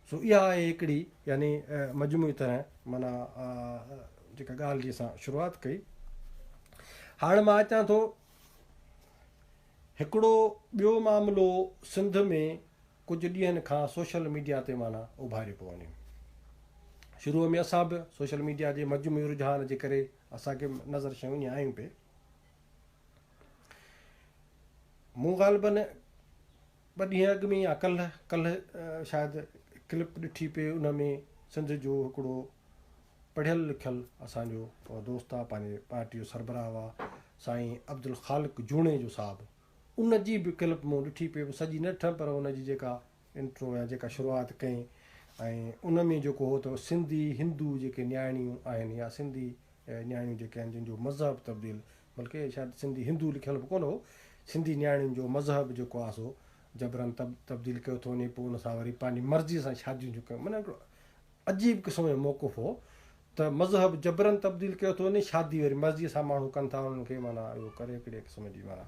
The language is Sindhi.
سو اها آهي هڪڙي يعني مجموعي طرح معنيٰ جيڪا ڳالهه جي اسان شروعات ڪئي. هاڻ مان اچان ٿو هڪڙو ٻيو معاملو سنڌ ۾ ڪجهه ڏينهن کان سوشل ميڊيا تي معنيٰ اڀاريو پيو وڃي. شروع ۾ اسان به سوشل ميڊيا جي مجموعي رجحان جي ڪري اسان کي نظر شيون ائين آيون پئي. مون غالباً ٻه ڏينهن اڳ ۾ يا ڪلهه ڪلهه شايد ڪلپ ڏٺي پئي ان ۾ سنڌ جو هڪڙو پڙهيل لکيل اسان جو دوست آ پنهنجي پارٽي جو سربراهه آ سائين عبدالخالق جوڻيجو صاحب ان جي به ڪلپ مون ڏٺي پئي سڄي نه ڏٺم پر ان جي جيڪا انٽرو يا جيڪا شروعات ڪئين ۽ ان ۾ جيڪو هو ته سنڌي هندو جيڪي نياڻيون آهن يا سنڌي نياڻيون جيڪي آهن جن جو مذهب تبديل بلڪه شايد سنڌي هندو لکيل به ڪونه هو، سنڌي نياڻين جو مذهب جيڪو آهي سو جبرن تبديل ڪيو ٿو وڃي پوء ان سان وري پنهنجي مرضي سان شاديون ٿيون ڪيون معنيٰ هڪڙو عجيب قسم جو موقف هو ته مذهب جبرن تبديل ڪيو ٿو وڃي شادي وري مرضي سان ماڻهو ڪن ٿا انهن کي معنيٰ اهو ڪري هڪڙي قسم جي معنيٰ.